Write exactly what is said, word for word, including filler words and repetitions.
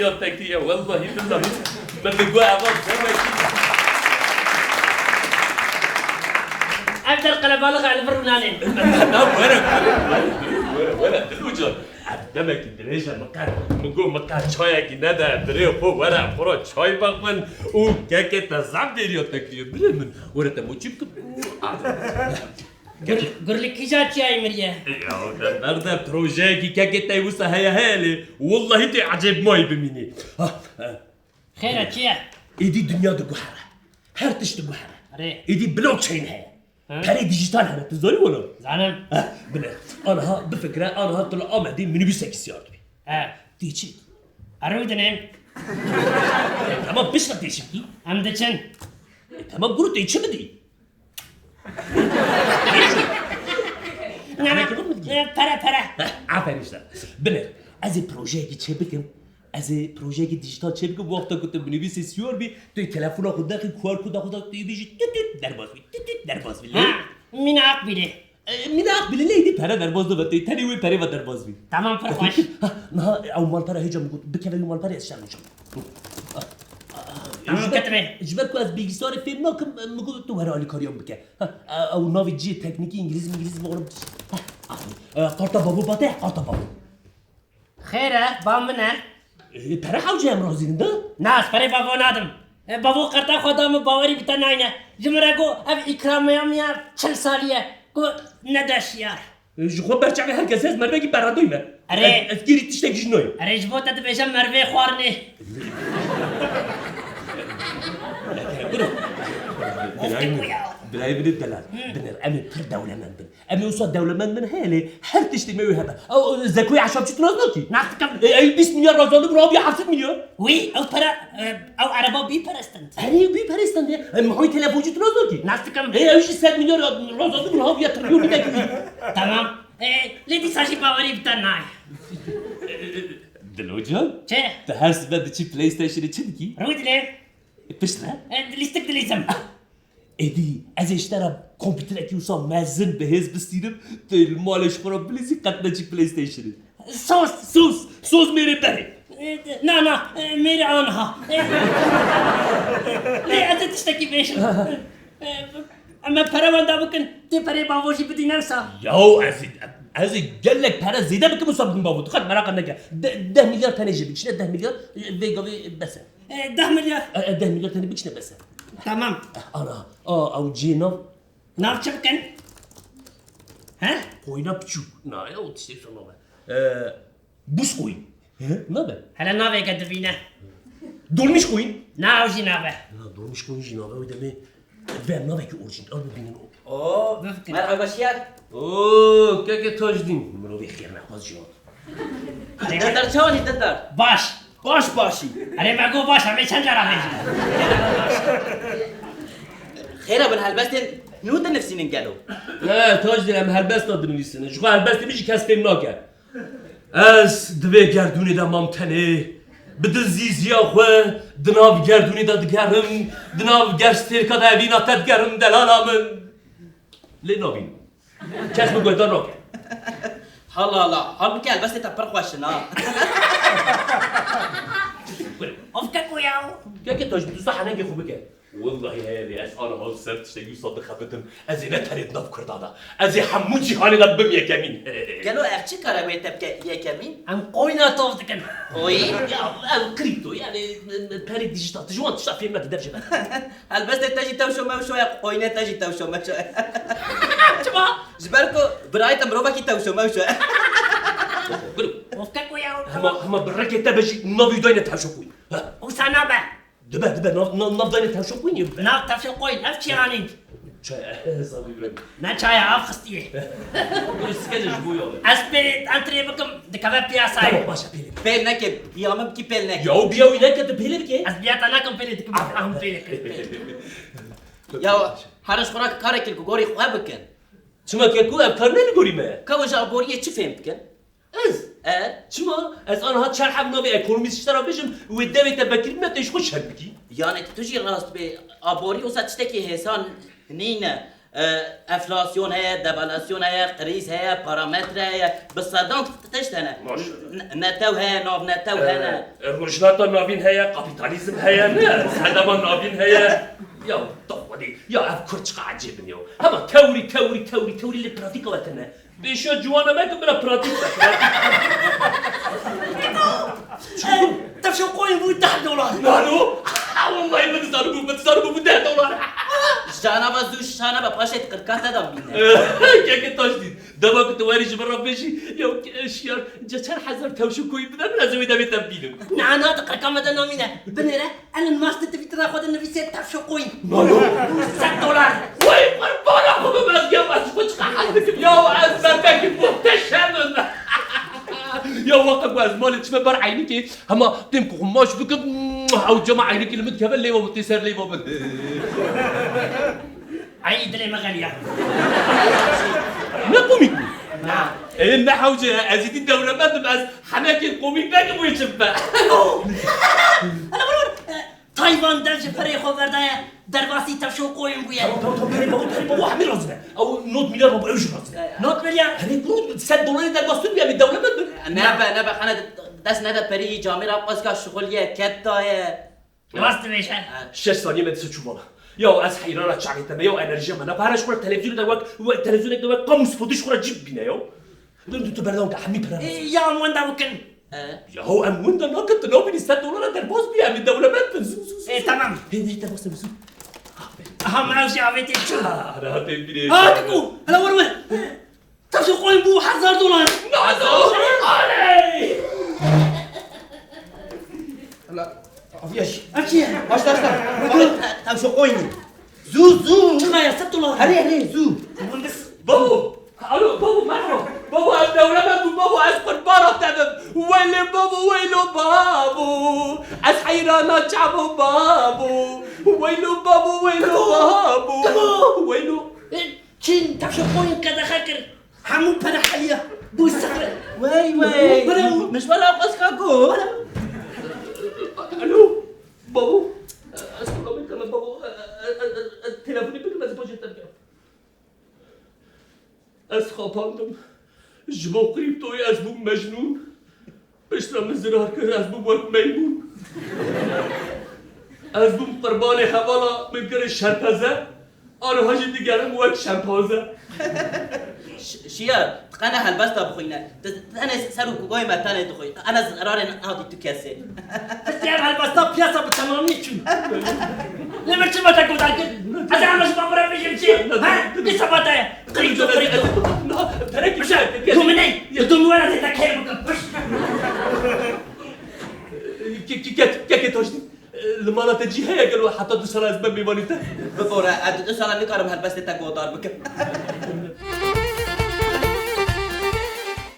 Ya tekî ya, wellahî billahî. Min digot eva demekî. Ev der qelebalix e, li vir û nanê. Na, na, were, were, were, were, were, Dilûcan. Ev demekî dirêj e, min qet, min got, min qet çayekî nede, birê xwe were, xwe re çay bixwin û kekê te zaf bêriya tekî ye. Birê min, were te moçî bikim. Gur-, gurlikîja çiyayê miriye. Ya, te berde projeyekî kekê te wisa heye heye lê. Wellahî tê ecêb mayî bimînî. Ha, ha. Xêr e, çi ye? Êdî dinya diguhere. Her tişt diguhere. Erê. Êdî blockchain heye. Hı? Perê dijital hene, tu zanî wilo? Zanim. Ha, bine. Aniha bifikire, aniha tu li Amedê minibûsekî siyar dibî. He. Tê çi? Erê dinêm. E, tamam, piştre tê çi bikî? Em diçin. E, tamam, guru tê çi bidî? Ne, ne, ne, pere, pere. Heh, aferin işte. Binêr, ez ê projeyekî çêbikim. Ez ê projeyekî dijital çêbikim. Wexta ku tu minibîsê siyar bî, tu yê telefona xwe dexî, Q R koda xwe da, tu yê bêjî, tüt tüt, derbas bî, tüt tüt, derbas bî. Ha, mîna aqbilî. E, mîna aqbilî lê êdî pere derbas dibe, tu yê tenê wê perê ve derbas bî. Tamam, pir xweş. Ha, niha ew malpera hêca min got, bikeve wî malperê ez şer dikim. Tamam, ketime. Ji ber ku ez bilgisayarê fêm nakim, min got tu were alîkariya min bike. Ha, ew navê cihê teknîkî îngilîzî mîngilîzî min oğlum. Ha, e, karta bavû bate, karta bavû. Xêr e, ba min e. E, pere hewce em razînin de? Na, ez perê bavo nadim. E, bavo qerta xwe da min, bawerî bi te nayne. Ji min re got, ev îkramiya min ya çil salî ye. Got, nede şiyar. E, ji xwe berçavê her kesê ez mervekî beradoy me. Erê. Ez, ez kêrî tiştekî jî nayim. Erê, ji bo te dibêje mervê xwarinê. Bro. Birayê min, birayê min ê delal. Binêr, em ê pir dewlemend bin. Em ê wisa dewlemend bin heye lê her tiştê me wê hebe. Ew, ew Zekoyê Eşapçî tu nas nakî? Nas dikim. E, ew bîst milyar razandibû, niha bûye heft sed milyar. Wî, ew pere, e, ew ereba bî perestin. Erê, bî perestin de. E, Mihoyê Telefoncî tu nas nakî? Nas dikim. E, ew jî sed milyar razandibû, niha bûye trilyonî de kivî. Tamam. E, lê dîsa jî bawerî bi te nayê. Dilocan? Çi? Tu her sibe diçî PlayStationê çi dikî? Rûdine. E, piştre? E, lîstik dilîzim. Êdî, ez ê ji te re kompîterekî wisa mezin bihêz bistînim, tu li malê ji xwe re bilîzî qet neçî PlayStationê. Sos! Sos! Sos mêrê berê! E, na, na, e, mêrê aniha. E, lê ez ê tiştekî bêjim. E, em ê pere wenda bikin, tê perê bavo jî bidî ne wisa. Yaw, ez ê, ez ê gelek pere zêde bikim wisa bidim bavo. Tu qet meraqa neke. De-, deh milyar tenê jê bikişîne, deh milyar, e, vê gavê bes e. E, deh milyar. E, e, deh milyar tenê bikişîne bes e. Tamam. Ana, a, ew cihê nav. Nav çi bikin? He? Qoyna piçûk. Na, ya, o tiştê wisa nabe. E, bûs qoyîn. He? Nabe. Hele navê ke dibîne. Dolmîş qoyîn. Na, ew jî nabe. Na, dolmîş qoyîn jî nabe. Ew demê vê navekî orjîn. Ew bibînin o. Oo, merhaba şiyar. Oo, keke Tajdîn. Mirovê xêrnexwaz jî hat. Dildar çawanî Dildar? Baş. Baş başî. Erê me got baş, em ê çend cara bêjin? Xêr e, bin helbestên nû dinivîsînin gelo? Ne, Tajdîn, em helbesta dinivîsînin. Ji xwe helbestê min jî kes fêm nake. Ez di vê gerdûnê de mam tenê. Bi dilzîziya xwe di nav gerdûnê de digerim. Di nav gerstêrka de evîna te digerim, delala min. Lê nabînim. Kes min guhdar nake. Hala hala. Halbûkî helbestê te pir xweş in ha. Of keko ya. Keke Tajdîn, tu zehf henengê xwe bike. Wellahî heye lê ez aniha li ser tiştekî wisa dixebitim. Ez ê ne tenê di nav Kurda de. Ez ê hemû cîhanê de bibim yekemîn. Gelo ev çi kar e wê te bike yekemîn? Em qoyna tov dikin. Oy. Ya ev krîpto, yani, perê dijital. Tu ji wan tişta fêm nake, dev jê ve. Helbestê te jî tewşo mewşo ye, qoynê te jî tewşo mewşo ye. Çima? Ji ber ku birayê te mirovekî tewşo mewşo ye. Gulüm. Of keko ya. Hema, hema bi rekê te be jî navî dayne tewşo qoyn. Ha. Wisa nabe. Dibe, dibe, nav, nav, nav dayne tewşo qoyn ye. Nav tewşo qoyn, ev çi anîn? Çay, sabî bire. Ne çaya, av xistiye. Gulüm, sike ji bo ya. Ez pê entrê bikim, dikeve piyasayê. Tamam, başa pêlê. Pêl neke, ya min kî pêl neke. Ya o biya wî neke, tu pêlê bike. Ez biya te nakim, pêlê dikim. Af, af, pêlê, pêlê. Ya, her ji xwe re karek kir ku gorî xwe bikin. Çima ke ku ev kar ne li gorî me? Ka ji aboriyê çi fêm dikin? Ez? E? Çima? Ez aniha çar heb navê ekonomîst ji te re bêjim, wê devê te vekirî me, te ji xwe şer bikî. Yani tu jî rast bê, aborî wisa tiştekî hêsan nîne. E, enflasyon heye, devalüasyon heye, krîz heye, parametre heye, bi sedan tişt hene. Maşallah. N-, netew heye, navnetew hene. E, Rojhilata Navîn heye, kapîtalîzm heye, ne? Sedema Navîn heye. Ya, taxwedî, ya ev kurd çiqa ecêb in ya. Hema teorî, teorî, teorî, teorî lê pratîka we tune. Pêşiya ciwana me ki bira pratîk be, pratîk. Tevşo qoyîn bû deh dolar. Nano? Wallahî min dizanibû, min dizanibû bû deh dolar. Şana be zû, şana be, paşê tu qirka te de bîne. Keke taş dît. Dema ku tu werî ji min re bêjî, ya şiyar, ce çend hezar tevşo koyîn bide min, ez ê wê demê te bînim. Na, na, tu qirka me de namîne. Binêre. Elon Musk di Twitter'a xwe de nivîsê tevşo qoyîn. Nano? Sed dolar. Wey qurbana xwe bim ez ya ez xwe çiqa hez dikim ya ez berbekim muhteşem im. Ya wexta ku ez malê çime ber eynikê hema têm ku xwe maç bikim ew cema eynikê li min dikeve lêva min tê ser lêva min. Ey dilê me xeliya. Ne komîk bû? Na. Ê ne hewce ez îdî dewlemend im ez henekên komîk nekim wê çi bibe. Ana, ana, ana. Tayvan dev ji perê xwe verdaye, derbasî tevşo qoyên bûye. Tamam, tamam, tamam, perê babo, perê babo, hemî razî be. Ew not milyar babo, ew jî razî be. Not milyar? Herê kuro, sed dolarê derbas tu bûye, em ê dewlemend bin. Nebe, nebe, xene dest nede perî, camêra qwezka şixuliye, ketta ye. Rast dibêje. Şeş saniye me dise çû vala. Ya ez heyrana çavê te me, ya enerjiya me ne. Pere ji xwe re televîzyonê de wek, wek televîzyonek de wek kamu spotî ji xwe re cî bibîne ya. Tu, tu, tu berdewam ke, hemî pere. E, ya em wenda bikin. E? Yahu em wenda nakin, tu nabînî sed dolara derbas bûye, em ê dewlemend bin. Zû, zû, zû. E, tamam. Hê, hê, derbas bin, zû. Aha, me ew jî avêtê çû. Ha, rahat ê bîrê. Ha, Kiko, hele were were. Tevşo qoyîn bû hezar dolar. Hezar dolar? Aley! Hala, afiye jî. Ev çi ye? Başla, başla. Tevşo qoyîn. Zû, zû. Çiqa ye, sed dolar? Herê, herê, zû. Babo! Alo, babo, merhaba. Babo, ez dewlemend bûm, babo, ez qurbana te bim. Weylê babo, weylo babo. Ez heyrana çavo babo. Weylo babo, weylo babo. Babo! Weylo. E, çin, tevşo qoyîn qedexe kir. Hemû pere heliya. Bû sifir. Wey, wey. Were. Min ji vala qas ka got. Alo, babo. Ez qurbana te bim, babo. E, e, e, e, telefonê bikim, ez bajêr te bikim. Ez xapandim. Ji bo krîptoyê ez bûm mecnûn. Piştre min zirar kir, ez bûm wek meymûn. Ez bûm qurbanê hevala min kirin şerpeze. Aniha jî digerim wek şempanze. Ş-, Şiyar, tu qene helbesta bixwîne. Tu tenê ser û kugoyê me tenê dixwî. Ene zerarê nadî tu kesê. Pirsî ev helbesta piyasa bi temamî çû. Lê min çima te guhdar kir? Ez ê hema ji van bira bêjim çi? He? Dîsa vate ye. Qirîk do, qirîk do. Na, terekî. Pişe, tu min ney. Tu min were zê te kêr bikim. Piş. Ke-, ke-, ke-, kekê taştî. Li mala te cî heye gelo heta du sala ez bim mêvanê te? Bibore, ez di du sala nikarim helbestê te guhdar bikim.